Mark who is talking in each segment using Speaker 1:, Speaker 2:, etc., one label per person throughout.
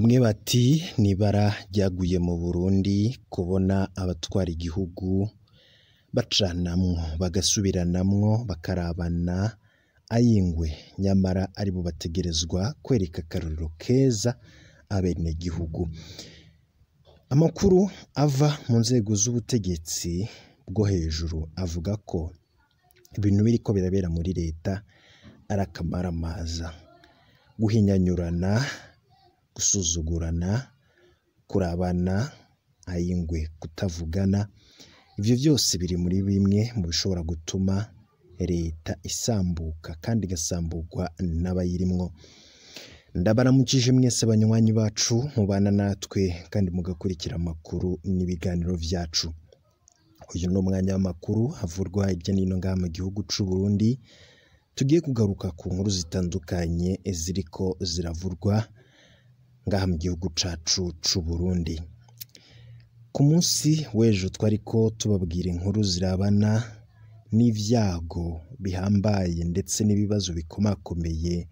Speaker 1: Bamwe bati n'ibara ryaguye mu Burundi kubona abatwara igihugu bacanamwo bagasubiranamwo bakarabana ay'ingwe, nyamara aribo bategerezwa kwereka akarorero keza abenegihugu. Amakuru ava mu nzego z'ubutegetsi bwo hejuru avuga ko ibintu biriko birabera muri leta ari akamaramaza, guhinyanyurana, gusuzugurana, kurabana ay'ingwe, kutavugana, ivyo vyose biri muri bimwe mu bishobora gutuma leta isambuka kandi igasamburwa n'abayirimwo. Ndabaramukije mwese banywanyi bacu mubana natwe kandi mugakurikira amakuru n'ibiganiro vyacu. Uyu ni umwanya w'amakuru avurwa hirya no hino ngaha mu gihugu c'u Burundi, tugiye kugaruka ku nkuru zitandukanye ziriko ziravurwa ngaha mu gihugu cacu c'u Burundi. Ku munsi w'ejo twariko tubabwira inkuru zirabana n'ivyago bihambaye ndetse n'ibibazo bikomakomeye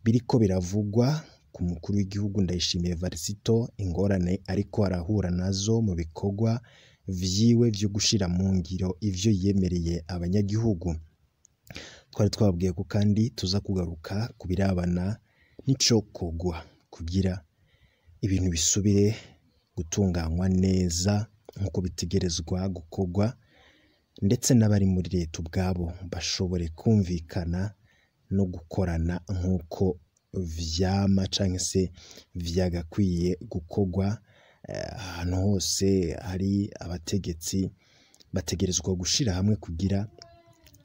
Speaker 1: biriko biravugwa ku mukuru w'igihugu Ndayishimiye Varisito, ingorane ariko arahura nazo mu bikorwa vyiwe vyo gushira mu ngiro ivyo yemereye abanyagihugu. Twari twababwiye ko kandi tuza kugaruka ku birabana n'icokorwa kugira ibintu bisubire gutunganywa neza nk'uko bitegerezwa gukorwa, ndetse n'abari muri leta ubwabo bashobore kumvikana no gukorana nk'uko vyama canke se vyagakwiye gukorwa. Ahantu hose hari abategetsi bategerezwa gushira hamwe kugira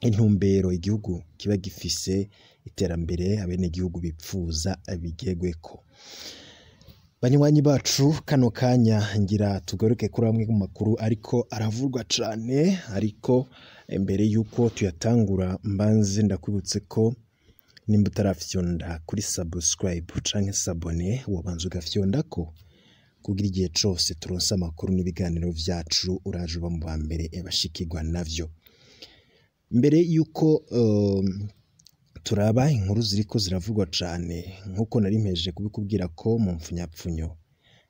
Speaker 1: intumbero igihugu kiba gifise, iterambere abenegihugu bipfuza bigerweko. Banywanyi bacu, kano kanya ngira tugaruke kuri amwe mu makuru ariko aravurwa cane, ariko mbere yuko tuyatangura mbanze ndakwibutse ko nimba utarafyonda kuri subscribe canke s'abonner, wobanza ugafyondako kugira igihe cose turonse amakuru n'ibiganiro vyacu uraje uba mu ba mbere bashikirwa navyo. Mbere yuko turaba inkuru ziriko ziravugwa cane nkuko nari mpejeje kubikubwira ko mu mpfunyapfunyo,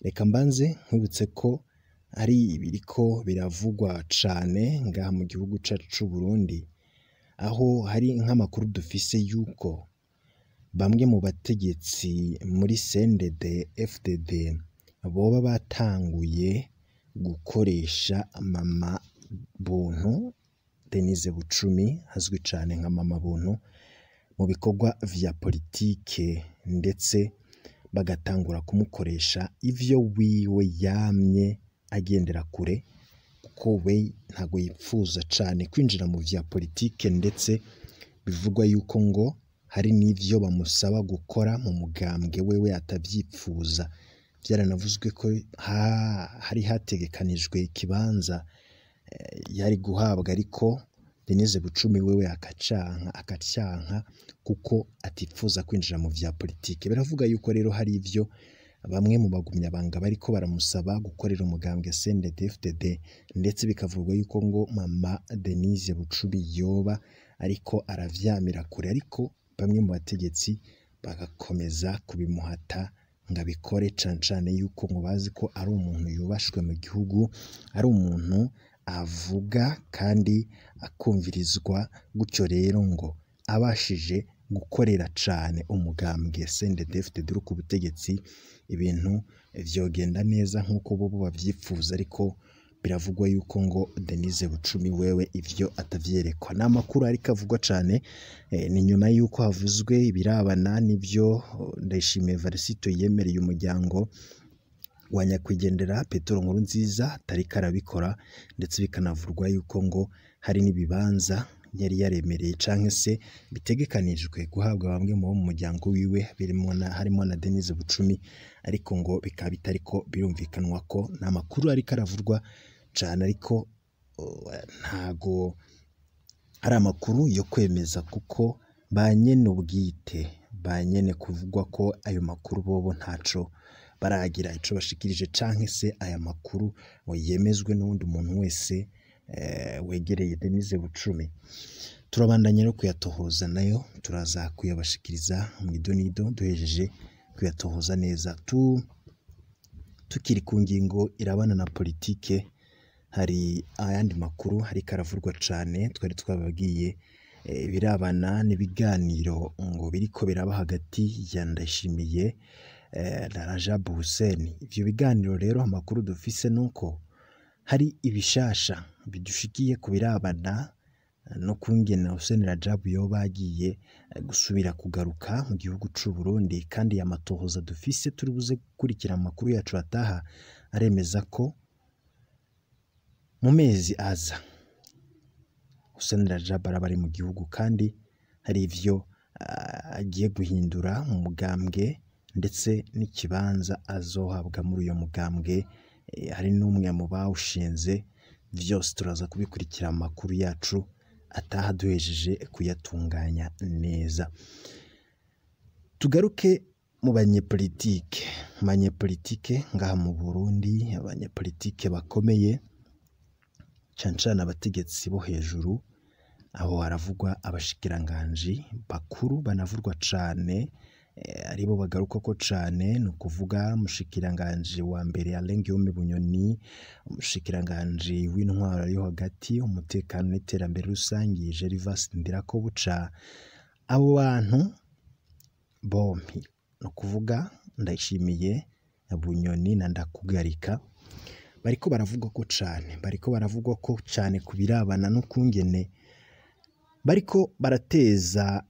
Speaker 1: reka mbanze nkwibutse ko ari ibiriko biravugwa cane ngaha mu gihugu cacu c'u Burundi, aho hari nk'amakuru dufise yuko bamwe mu bategetsi muri CNDD FDD boba batanguye gukoresha Mama Buntu Denise Bucumi, azwi cane nka Mama Buntu, mu bikorwa vya politike, ndetse bagatangura kumukoresha ivyo wiwe yamye agendera kure, kuko we ntago yipfuza cane kwinjira mu vya politike, ndetse bivugwa yuko ngo hari n'ivyo bamusaba gukora mu mugambwe wewe atavyipfuza. Vyaranavuzwe ko hari hategekanijwe ikibanza yari guhabwa, ariko Denise Bucumi wewe akacanka kuko atipfuza kwinjira mu vya politike. Biravuga yuko rero hari ivyo bamwe mu bagumyabanga bariko baramusaba gukorera umugambwe CNDD-FDD, ndetse bikavugwa yuko ngo Mama Denise Bucumi yoba ariko aravyamira kure, ariko bamwe mu bategetsi bagakomeza kubimuhata ngo abikore, cane cane yuko ngo bazi ko ari umuntu yubashwe mu gihugu, ari umuntu avuga kandi akumvirizwa, gutyo rero ngo abashije gukorera cane umugambwe CNDD-FDD uri ku butegetsi, ibintu vyogenda neza nk'uko bobo bavyipfuza, ariko biravugwa yuko ngo Denise Bucumi wewe ivyo atavyerekwa. Ni amakuru ariko avugwa cane, ni nyuma yuko havuzwe ibirabana n'ivyo Ndayishimiye Varisito yemereye umuryango wa nyakwigendera Petero Nkurunziza atariko arabikora, ndetse bikanavurwa yuko ngo hari n'ibibanza yari yaremereye canke se bitegekanijwe guhabwa bamwe mu bo mu muryango wiwe, harimo na Denise Bucumi, ariko ngo bikaba bitariko birumvikanwa ko ni amakuru ariko aravurwa cane, ariko ntago ari amakuru yo kwemeza kuko ba nyene ubwite, ba nyene kuvugwa ko ayo makuru bobo ntaco baragira ico bashikirije, canke se aya makuru ngo yemezwe n'uwundi muntu wese wegereye Denise Bucumi. Turabandanya no kuyatohoza nayo turaza kuyabashikiriza mw'idonido duhejeje kuyatohoza neza. Tukiri ku ngingo irabana na politike, hari ayandi makuru ariko aravurwa cane twari twababwiye ibirabana n'ibiganiro ngo biriko biraba hagati ya Ndayishimiye na Rajab Hussein. Ivyo biganiro rero amakuru dufise nuko hari ibishasha bidushikiye ku birabana no kungena Hussein Rajab yoba agiye gusubira kugaruka mu gihugu c'u Burundi, kandi amatohoza dufise turi buze gukurikira amakuru yacu ataha aremeza ko mu mezi aza Hussein Rajab araba ari mu gihugu, kandi hari ivyo agiye guhindura mu mugambwe ndetse n'ikibanza azohabwa muri uyo mugambwe, hari n'umwe mu bawushinze. Vyose turaza kubikurikira amakuru yacu ataha duhejeje kuyatunganya neza. Tugaruke mu banyepolitike, banyepolitike ngaha mu Burundi, abanyepolitike bakomeye cane cane abategetsi bo hejuru, aho haravugwa abashikiranganji bakuru banavurwa cane, aribo bagarukako cane, ni ukuvuga umushikiranganji wa mbere Alain Guillaume Bunyoni, umushikiranganji w'intwaro yo hagati, umutekano n'iterambere rusangi Gervas Ndirakobuca. Abo bantu bompi ni ukuvuga Ndayishimiye, Bunyoni na Ndakugarika, bariko baravugwako cane, bariko baravugwako cane ku birabana n'ukungene bariko barateza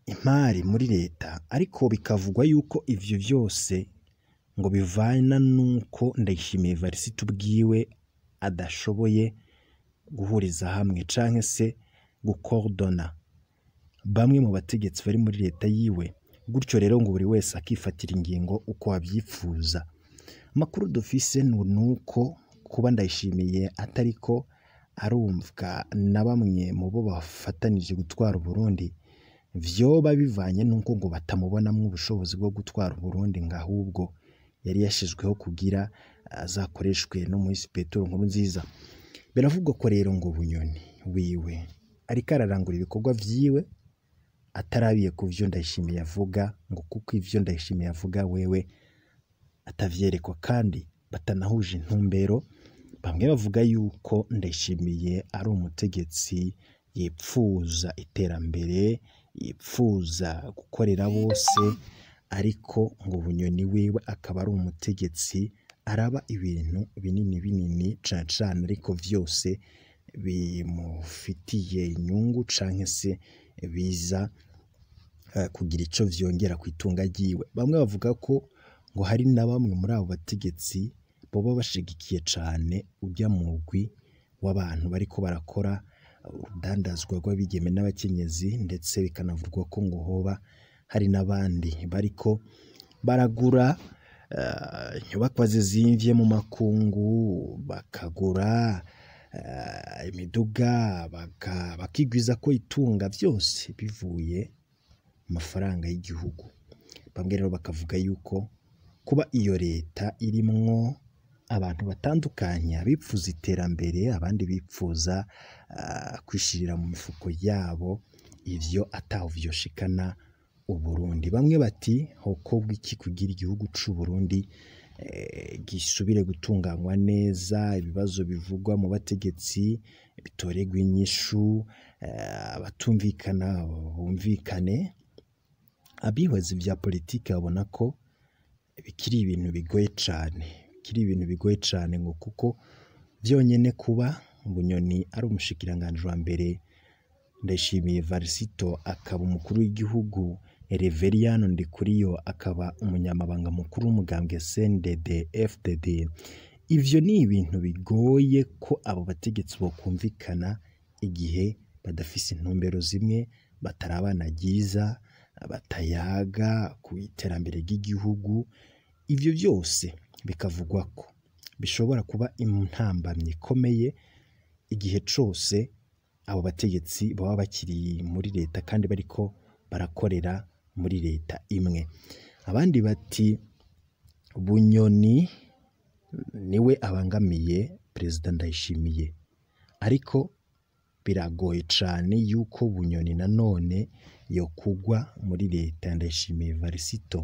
Speaker 1: impari muri leta, ariko bikavugwa yuko ivyo vyose ngo bivana nuko Ndayishimiye Evariste ubwiwe adashoboye guhuriza hamwe canke se gukordona bamwe mu bategetsi bari muri leta yiwe, gutyo rero ngo buri wese akifatira ingingo uko avyipfuza. Amakuru dufise nuko kuba Ndayishimiye atariko arumvwa na bamwe mu bo bafatanije gutwara Uburundi, vyoba bivanye nuko ngo batamubonamwo ubushobozi bwo gutwara Uburundi, ngo ahubwo yari yashizweho kugira azakoreshwe n'umuhisi Petero Nkurunziza. Biravugwa ko rero ngo Bunyoni wiwe ariko ararangura ibikorwa vyiwe atarabiye ku vyo Ndayishimiye avuga, ngo kuko ivyo Ndayishimiye avuga wewe atavyerekwa kandi batanahuje intumbero. Bamwe bavuga yuko Ndayishimiye ari umutegetsi yipfuza iterambere, yipfuza gukorera bose, ariko ngo Bunyoni wiwe akaba ari umutegetsi araba ibintu binini binini cane cane, ariko vyose bimufitiye inyungu canke se biza kugira ico vyongera kw'itunga ryiwe. Bamwe bavuga ko ngo hari na bamwe muri abo bategetsi boba bashigikiye cane urya mugwi w'abantu bariko barakora urudandazwa rw'abigeme n'abakenyezi, ndetse bikanavugwa ko ngo hoba hari n'abandi bariko baragura inyubakwa zizimvye mu makungu, bakagura imiduga, bakigwiza ko itunga, vyose bivuye mu mafaranga y'igihugu. Bamwe rero bakavuga yuko kuba iyo leta irimwo abantu batandukanye, abipfuza iterambere, abandi bipfuza kwishirira mu mifuko yabo, ivyo ataho vyoshikana Uburundi. Bamwe bati hokorwa iki kugira igihugu c'u Burundi gisubire gutunganywa neza, ibibazo bivugwa mu bategetsi bitoregwe inyishu, abatumvikana bumvikane. Abihweza ivya politike babona ko bikiri ibintu bigoye cane, bikiri ibintu bigoye cane, ngo kuko vyonyene kuba Bunyoni ari umushikiranganji wa mbere, Ndayishimiye Evariste akaba umukuru w'igihugu, Reveriyano Ndikuriyo akaba umunyamabanga mukuru w'umugambwe CNDD FDD, ivyo ni ibintu bigoye ko abo bategetsi bokumvikana igihe badafise intumbero zimwe, batarabana ryiza, batayaga ku iterambere ry'igihugu. Ivyo vyose bikavugwa ko bishobora kuba intambamyi ikomeye igihe cose abo bategetsi baba bakiri muri leta kandi bariko barakorera muri leta imwe. Abandi bati Bunyoni niwe abangamiye Perezida Ndayishimiye, ariko biragoye cane yuko Bunyoni nanone yokugwa muri leta ya Ndayishimiye Evariste,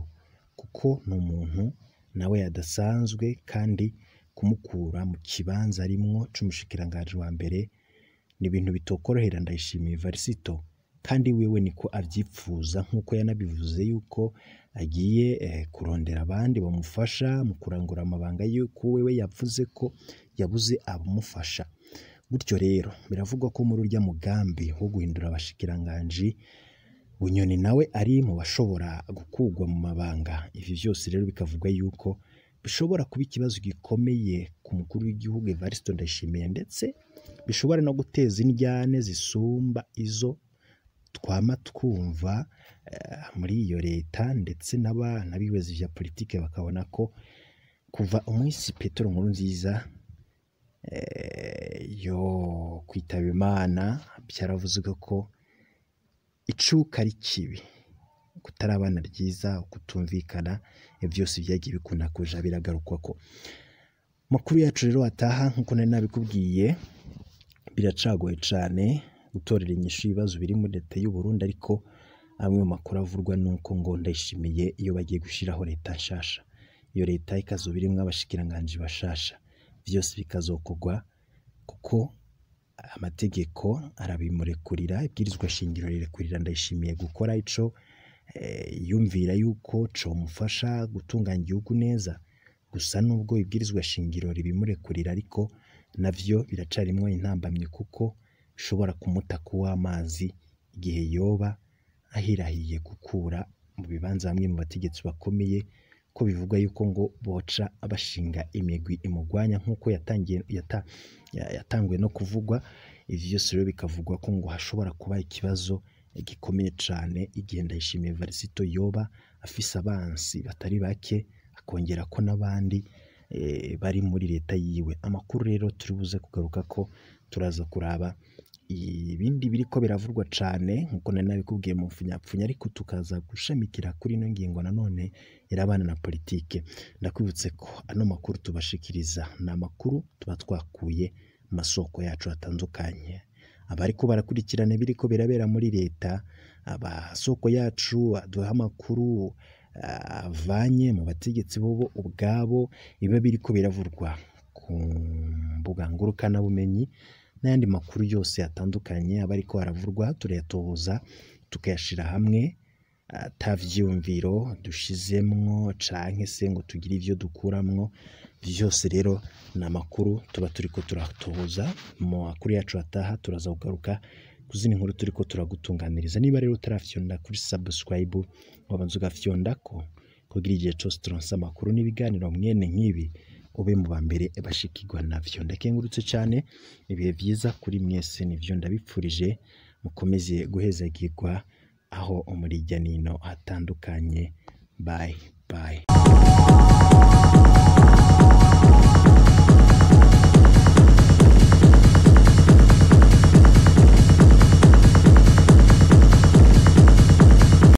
Speaker 1: kuko ni umuntu nawe adasanzwe, kandi kumukura mu kibanza arimwo c'umushikiranganji wa mbere ni ibintu bitokorohera Ndayishimiye Evariste, kandi wewe niko avyipfuza, nk'uko yanabivuze yuko agiye kurondera abandi bamufasha mu kurangura amabanga yuko wewe yavuze ko yabuze abamufasha. Gutyo rero biravugwa ko muri urya mugambi wo guhindura abashikiranganji Bunyoni nawe ari mu bashobora gukurwa mu mabanga. Ivi vyose rero bikavugwa yuko bishobora kuba ikibazo gikomeye ku mukuru w'igihugu Evariste Ndayishimiye, ndetse bishobora no guteza indyane zisumba izo twama twumva muri iyo leta, ndetse n'abihweza vya politike bakabona ko kuva umunsi Petero Nkurunziza yo kwitaba Imana vyaravuzwe ko icuka ari kibi, kutarabana ryiza, kutumvikana, vyose vyagiye bikunda kuja biragarukwako. Makuru yacu rero ataha nkuko nari nabikubwiye, biracagoye cane gutorera inyishu ibibazo biri muri leta y'u Burundi, ariko amwe mu makuru avurwa nuko ngo Ndayishimiye iyo bagiye gushiraho leta nshasha, iyo leta ikazoba irimwo abashikiranganji bashasha, vyose bikazokorwa kuko amategeko arabimurekurira, ibwirizwa shingiro rirekurira Ndayishimiye gukora ico yumvira yuko comufasha gutunganya igihugu neza. Gusa nubwo ibwirizwa shingiro ribimurekurira, ariko navyo biracarimwo intambamyi, kuko bishobora kumuta kuw'amazi igihe yoba ahirahiye gukura mu bibanza bamwe mu bategetsi bakomeye, ko bivugwa yuko ngo boca bashinga imigwi imugwanya nk'uko yatanguye no kuvugwa. Ivyo vyose rero bikavugwa ko ngo hashobora kuba ikibazo gikomeye cane igihe Ndayishimiye Evariste yoba afise abansi batari bake, akongera ko n'abandi bari muri leta yiwe. Amakuru rero turi buze kugaruka ko turaza kuraba ibindi biriko biravurwa cane nkuko nari nabikubwiye mu mfunyapfunya, ariko tukaza gushamikira kuri ino ngingo nanone irabana na politike. Ndakwibutse ko ano makuru tubashikiriza ni amakuru tuba twakuye mu masoko yacu atandukanye, abariko barakurikirana ibiriko birabera muri leta, amasoko yacu aduha amakuru avanye mu bategetsi bobo ubwabo, ibiba biriko biravurwa ku mbuga ngurukanabumenyi n'ayandi makuru yose atandukanye aba ariko aravurwa, turayatohoza tukayashira hamwe ata vyiyumviro dushizemwo canke se ngo tugire ivyo dukuramwo. Vyose rero ni amakuru tuba turiko turatohoza. Mu makuru yacu ataha turaza kugaruka kuzindi nkuru turiko turagutunganiriza. Niba rero utarafyonda kuri subscribe, wabanza ugafyondako kugira igihe cose turonse amakuru n'ibiganiro mwene nk'ibi ube mu ba mbere bashikirwa navyo. Ndakengurutse cane, ibihe vyiza kuri mwese, nivyo ndabipfurije, mukomeze guhezagirwa aho muri hirya nino hatandukanye. Bye bye.